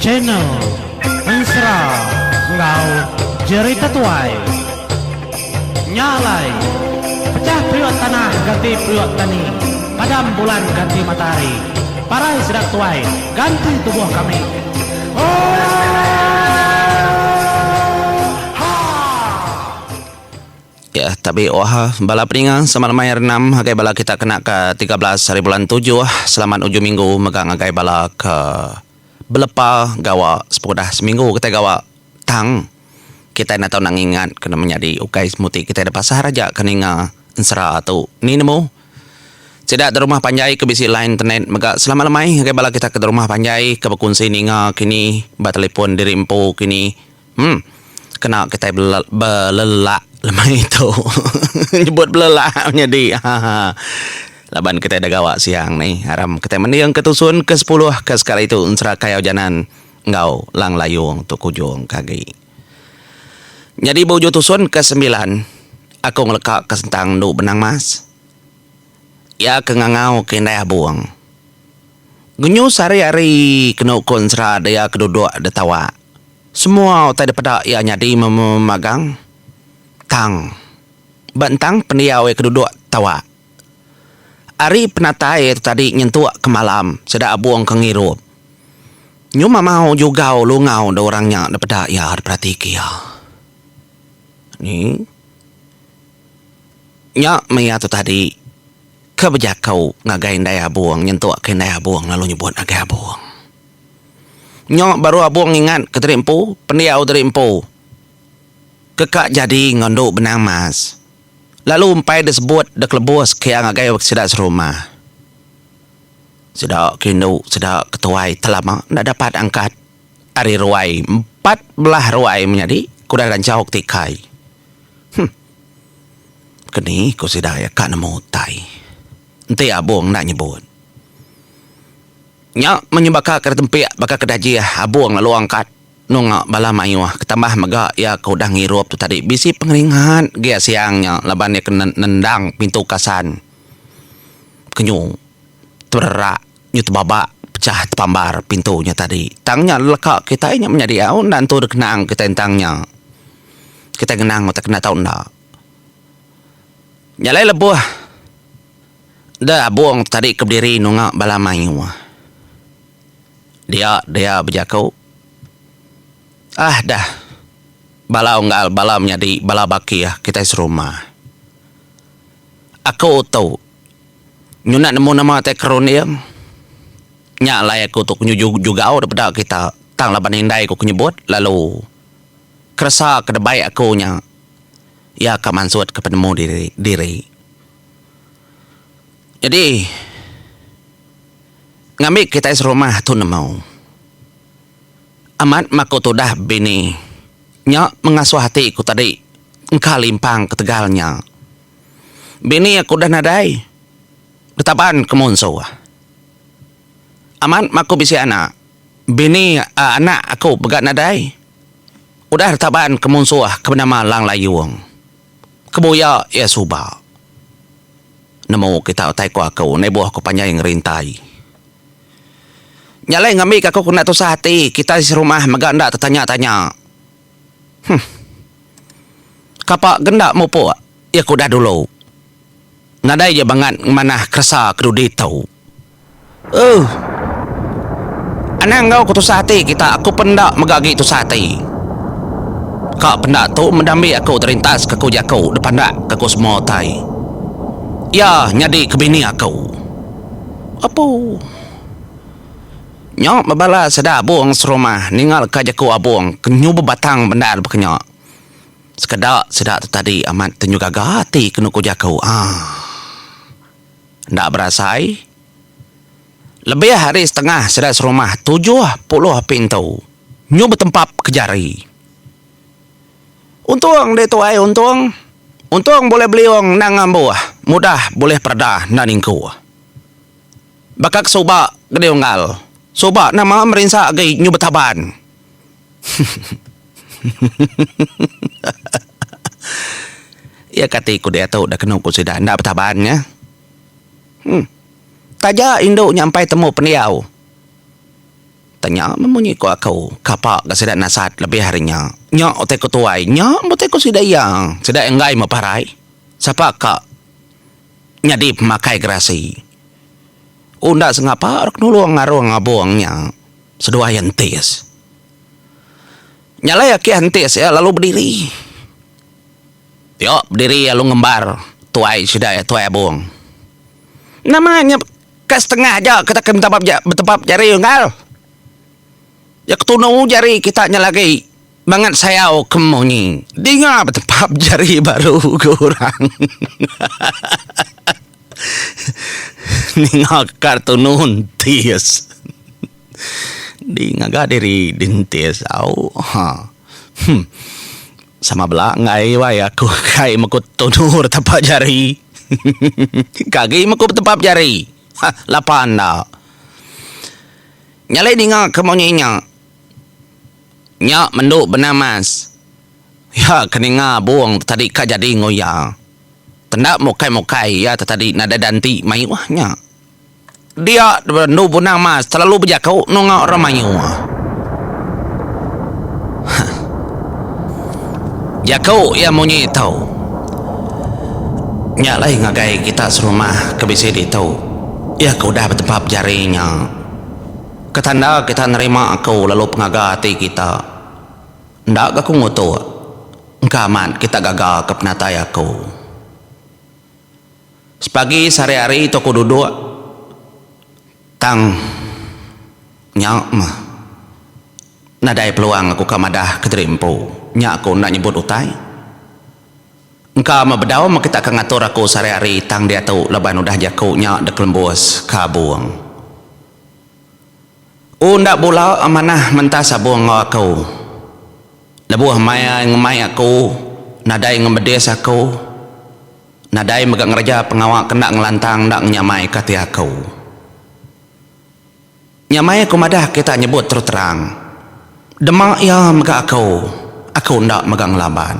Channel Ensera enggau Jerita Tuai. Nya alai, pecah periuk tanah ganti periuk tani, padam bulan ganti matahari, parai sida tuai ganti tubuh kami. Oohaa! Ya, tabi oha bala peninga selamat lemai hari enam ngagai bala kita kena ke 13 hari bulan tujuh selamat ujung minggu mega ngagai bala ke belepa gawa sepengudah seminggu kitai gawa tang kitai enda tau enda ngingat ke menyadi ukai semuti kitai da pasar aja ke ninga ensera tu ni nemu sida da rumah panjai ke bisi line internet mega selamat lemai ngagai bala kita ke da rumah panjai ke bekunsi ninga kini ba telefon diri empu kini. Em. Kena kitai belelak lemai tu. Nyebut belelak nyadi haha. Laban kitai da gawa siang nih. Aram kitai mending ke tusun ke sepuluh ke sekali tu ensera Kayau Janan enggau Lang Layung tu kujung ke agi. Nyadi ba ujung tusun ke sembilan aku ngeleka ke sentang endu Benang Mas. Iya ke ngangau ke indai Abung. Genyu sehari-hari kenu ku ensera dia ke duduk ditawa. Semua utai dipeda iya nyadi memagang tang ba entang pendiau iya ke duduk tawa. Ari penatai iya tu tadi nyentuk ke malam sida abung ke ngirup. Nyu mamau jugau lungau da orang nya dipeda iya diperatika iya. Ni nya meh iya tu tadi ke bejaku ngagai indai abung nyentuk ke indai abung lalu nyebut ngagai abung. Nya baru abung ngingat ke diri empu, pendiau diri empu ke ka jadi enggau endu benang mas. Lalu empai disebut dikelebus ke iya ngagai sida serumah. Sida ke indu sida ke tuai telama enda dapat angkat ari ruai empat belah ruai menyadi ke udah ranchau ke tikai. Huh. Keni ku sida iya ka nemu utai enti abung enda nyebut. Nya meh nyebaka ke ditempik baka ke dajih abung lalu angkat nunga bala mayuh ke tambah mega iya ke udah ngirup tu tadi bisi pengeringat gia siang nya laban iya ke nendang pintu kasan ke nyu tebererak nyu tebabak pecah tepambar pintu nya tadi. Tang nya leka kitai nya menyadi au enda entu dek kenang kitai entang nya. Kitai ngenang utai kena tau enda. Nya alai lebuh. Deh abung tadi ke bediri nunga bala mayuh. Dia dia bejaku. Ah dah. Bala unggal bala menyadi bala bakih kitai serumah. Aku tu nyunak nemu nama tai ke runding. Nya alai aku tu nyu jugau daripada kita tang laban indai ku ke nyebut lalu keresa ke debai aku nya iya ka mansut ke penemu diri diri. Nyadi, ngambi kitai serumah tu nemu. Amat meh aku tudah bini nya mengasuh ati ku tadi engka limpang ketegal nya. Bini aku udah nadai betaban ke munsuh. Amat meh aku bisi anak, bini anak aku mega nadai udah betaban ke munsuh ke benama Lang Layung. Kebuya iya suba. Nemu kita utai ku aku nebuh ku panjai ngerintai. Nya alai ngambika aku kena tusah ati kitai serumah mega enda tetanya-tanya. Huh. Kapa genda mupuk iya ke udah dulu. Nadai iya bangat ngemanah keresa ke dudi tu. Ooh. Anang enggau ku tusah ati kita aku pen enda mega agi tusah ati. Ka penda tu meda ambi aku terintas ke ku jaku depandak ke ku semua utai. Iya nyadi ke bini aku. Apu. Nya bebala sida abung serumah ninga leka jaku abung ke nyu bebatang bendar baka nya. Sekeda sida tu tadi amat tenyu gaga ati kenu ku jaku aaa. Enda berasai, lebih ari setengah sida serumah 70 pintu nyu betempap ke jari. Untung deh tuai untung. Untung bulih beliung enda ngambuh, mudah bulih pereda enda ningkuh. Baka ke suba gede unggal, suba nama merinsa agi nyu betaban. Iya kati ku diatu da kenu ku sida enda betaban nya. Huh. Taja indu nya empai temu pendiau. Tanya meh munyi ku aku, kapa ga sida nasat lebih ari nya. Nya utai ku tuai, nya meh utai ku sida iya. Sida enggai meh parai. Sapa ka nyadi pemakai gerasi. Unda sengapa rok nulung ngarung abung nya seduai entis. Nya alai akih entis iya lalu bediri. Pia bediri lalu ngembar tuai sida iya tuai abung. Nama nya ka setengah aja kita ke betempap jari unggal. Ya ketunu jari kita nya lagi bangat sayau ke munyi. Dinga betempap jari baru ke orang. Ninga ka tunu entis. Dinga ga diri entis au. Ha. Huh. Sama bela enggai wai aku kai meku tunu betempap jari. Ka agi meku betempap jari. Ha lapa enda. Nyalai ninga ke munyi nya. Nya mendu benamas. Iya ke ninga bung tadi ka jadi enggau iya. Tenda mukai-mukai iya tadi nadai danti mayuh nya. Dia endu Bunang Mas terlalu bejaku nunga orang mayuh. Huh. Jaku iya munyi tu. Nya alai ngagai kita serumah ke bisi ditu. Iya ke udah betempap jari nya. Ke tanda kita nerima aku lalu pengaga ati kita. Enda ga aku ngutuk. Engka amat kita gaga ke penatai aku. Sepagi sehari-hari tu aku duduk tang nya meh nadai peluang aku ka madah kediri empu. Nya aku enda nyebut utai. Engka meh bedau meh kita ka ngatur aku sehari-hari tang diatu laban udah jaku nya dek lembus ka abung. U enda bula manah mentas abung enggau aku. Lebuh maya ngemai aku nadai ngemedis aku. Nadai mega ngereja pengawa ke enda ngelantang enda ngenyamaika ati aku. Nyamai aku madah kita nyebut terus terang. Dema iya mega aku, aku enda mega ngelaban.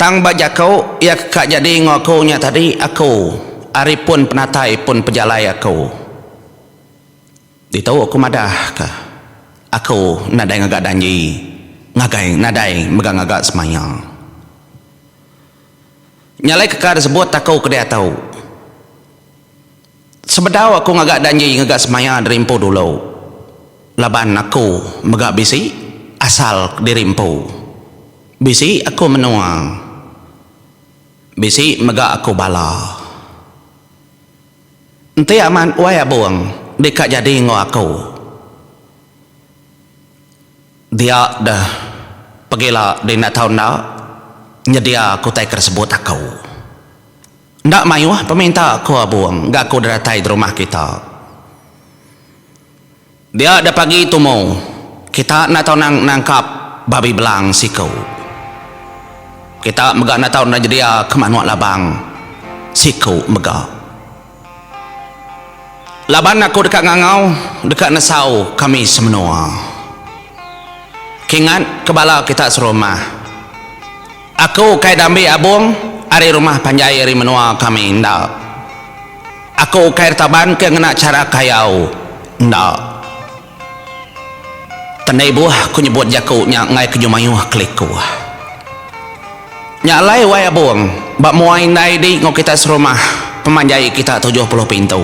Tang ba jaku iya ke ka jadi enggau aku nya tadi aku ari pun penatai pun pejalai aku. Ditu aku madahka, aku nadai ngaga danji ngagai nadai mega ngaga semaya. Nya alai keka disebut aku ke diatu. Sebedau aku ngaga danji ngaga semaya diri empu dulu laban aku mega bisi asal diri empu. Bisi aku menua. Bisi mega aku bala. Enti amat wai abung deka jadi enggau aku. Dia deh pegila di enda tau enda nyedia ke utai ke disebut aku. Enda mayuh peminta aku abung ga aku datai di rumah kita. Dia deh pagi tumu kita enda tau nangkap babi belang siku. Kita mega enda tau enda nyedia ke manuk labang siku mega. Laban aku deka ngangau deka nesau kami semenua. Kingat ke bala kita serumah. Aku ukai dambi abung ari rumah panjai ari menua kami enda. Aku ukai retaban ke ngena chara kayau enda. Tenda ibuh ku nyebut jaku nya enggai ke mayuh kelikuh. Nya alai wai abung ba mua indai di enggau kita serumah pemanjai kita 70 pintu.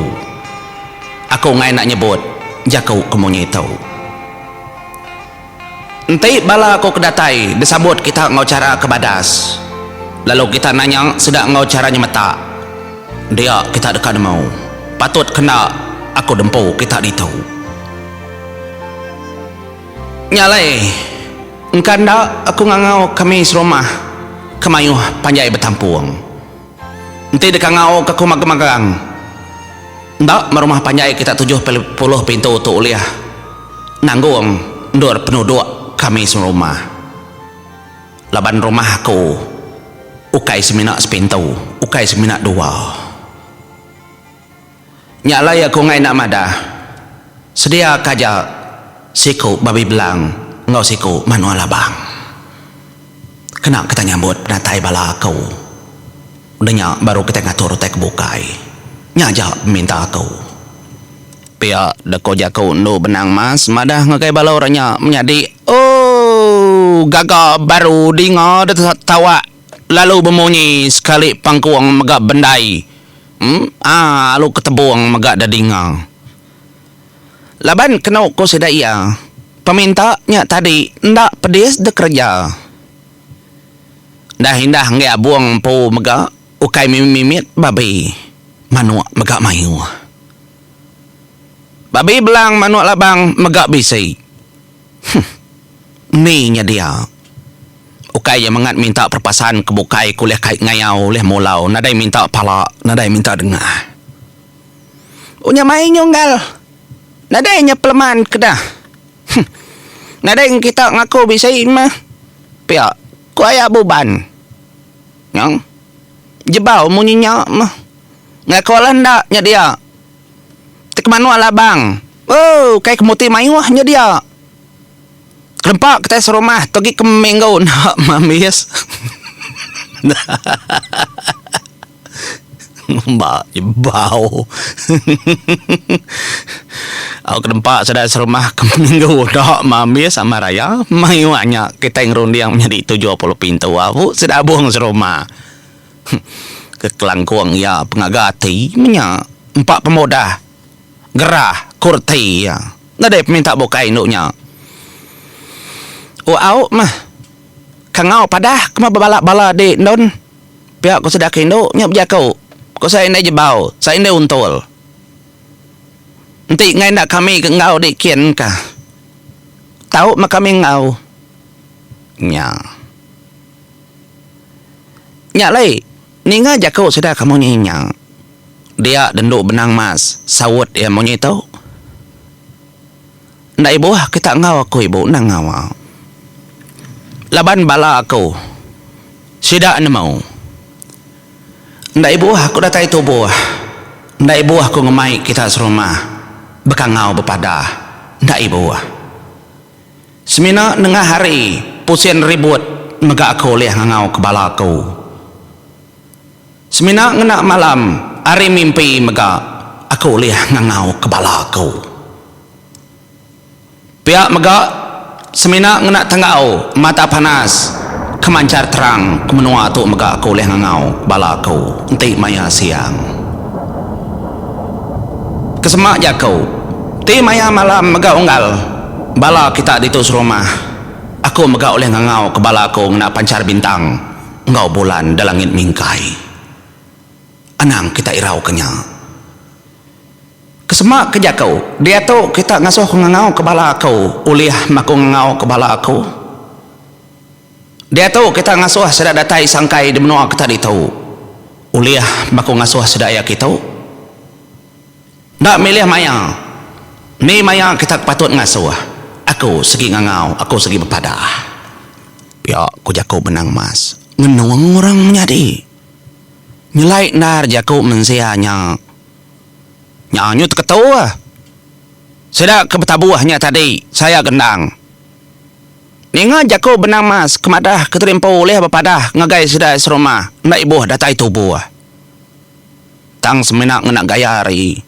Aku enggai enda nyebut jaku ke munyi tu. Enti bala aku ke datai disambut kita enggau chara ke badas, lalu kita nanya sida enggau chara nyemetak, dia kita deka nemu, patut ke enda aku dempu kita ditu. Nya alai, engka enda aku ngangau kami serumah ke mayuh panjai betampung. Enti deka ngauka aku magang-magang, enda meh rumah panjai kita 70 pintu tu ulih nanggung endur penuduk kami serumah. Laban rumah aku ukai semina sepintu, ukai semina dua. Nya alai aku enggai enda madah, sedia ka aja siku babi belang enggau siku manua labang. Kena kita nyambut penatai bala aku. Udah nya baru kitai ngatur utai ke bukai. Nya aja peminta aku. Pia deka jaku endu Benang Mas madah ngagai bala orang nya menyadi ooh gaga baru dinga tawak lalu bemunyi sekali pangkung mega bendai em aa alu ketebung mega dedinga. Laban kenu ku sida iya peminta nya tadi enda pedis dikereja. Dah indah enggai abung empu mega ukai mimit-mimit babi manuk mega mayuh. Babi belang manuk labang mega bisi. Huh. Ni nya dia. Ukai iya mengat minta perpasan ke bukai ke ulih kai ngayau ulih mulau nadai minta pala nadai minta dengah. Unya mai nyunggal. Nadai nya peleman ke dah. Huh. Nadai kita ngaku bisi meh. Pia ku aya buban. Nyang. Jebau munyi nya meh. Ngaku alah enda nya dia. Ti ke manuk labang. Ooh kai ke muti mayuh nya dia. Kelempa kitai serumah tu agi ke minggu enda mambis. Ba jebau. Au kelempa sida serumah ke minggu enda mambis sama raya mayuh nya kitai ngerunding menyadi 70 pintu au sida abung serumah. Ke kelangkung iya pengaga ati menya empa pemudah gerah kurti iya nadai peminta bukai indu nya. Au meh kangau padah ke meh bebala bala di endun pia ku sida ke indu nya bejaku ku sai indai jebau sai indai untul. Enti enggai enda kami ke enggau di kin ka tau meh kami enggau nya. Nya alai, ninga jaku sida ke munyi nya, dia dendu benang mas saut iya munyi tu. Enda ibuh kita enggau aku ibu endang ngawa. Laban bala aku sida nemu. Enda ibuh aku datai tubuh, enda ibuh aku ngemai kita serumah bekangau bepadah, enda ibuh. Semina nengah hari pusin ribut mega aku ulih ngangau ke bala aku. Semina ngena malam hari mimpi mega aku ulih ngangau ke bala aku. Pia mega semina ngena tenggau mata panas ke manchar terang ke menua tu mega aku ulih ngangau ke bala aku enti maya siang. Ke sema jaku ti maya malam mega unggal. Bala kita ditu serumah, aku mega ulih ngangau ke bala aku ngena panchar bintang enggau bulan da langit mingkai. Anang kita irau ke nya. Kesema ke jaku, diatu kita ngasuh aku ngangau ke bala aku ulih meh aku ngangau ke bala aku. Diatu kita ngasuh sida datai sangkai di menua kita ditu ulih meh aku ngasuh sida iya kitu. Enda milih maya. Ni maya kita ke patut ngasuh. Aku sigi ngangau, aku sigi bepadah. Pia ku jaku Benang Mas. Ngenung orang menyadi. Nyelai endar jaku mensia nya. Nya nyu teketu ah. Sida ke betabuh nya tadi saya gendang. Ninga jaku Benang Mas ke madah ke terimpu ulih bepadah ngagai sida serumah enda ibuh datai tubuh. Tang semina ngena gaya hari.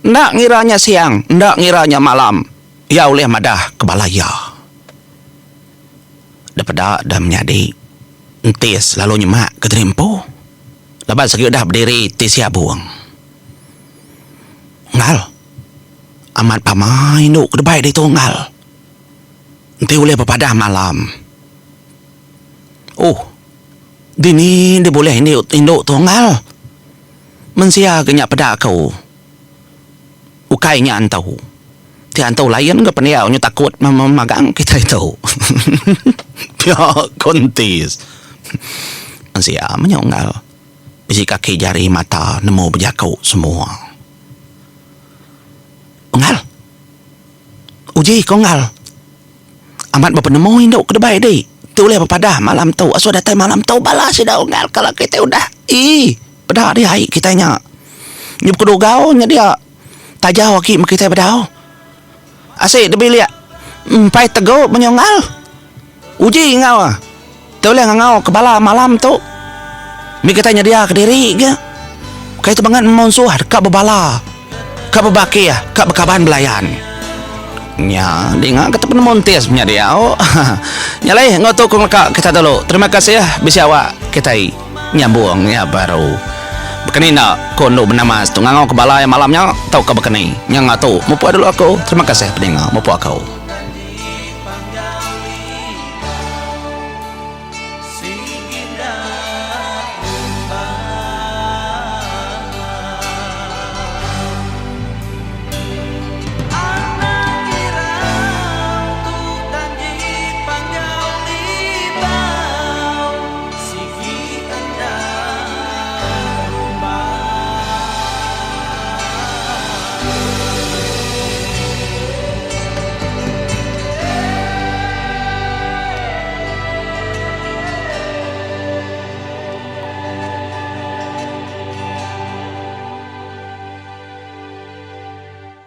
Enda ngira nya siang, enda ngira nya malam, iya ulih madah ke bala iya. Depeda deh menyadi, entis lalu nyemak ke diri empu laban sigi udah bediri ti siabung. Unggal, amat pama indu ke debai ditu unggal. Enti ulih bepadah malam. Ohh. Dini deh bulih indu indu tu unggal. Mensia ke nya peda aku. Ukai nya antu. Ti antu lain ga pendiau nyu takut memagang kitai tu. Pia ko Entis. Mensia meh nya unggal. Bisi kaki jari mata nemu bejaku semua. Unggal. Uji ko unggal. Amat bepenemu indu ke debai di ti ulih bepadah malam tu asuh datai malam tu bala sida unggal kala kitai udah ii peda dih ai kitai nya. Nyu bekedugau nya dia tajau agi meh kitai bedau. Asi da bilik empai tegu meh nya unggal. Uji enggau ti ulih ngangau ke bala malam tu mih kitai nyedia kediri ga. Kai tu bangat munsuh deka bebala. Ka bebakih, ka bekaban belayan. Nya, dinga ke penemu entis nya diau. Nya alai enggau tu ku ngeleka kita dulu. Terima kasih bisi awak kitai nyambung iya baru. Bekeni enda ku endu benamas tu ngangau ke bala iya malam nya tauka bekeni. Nya enggau tu mupuk dulu aku. Terima kasih peninga mupuk aku.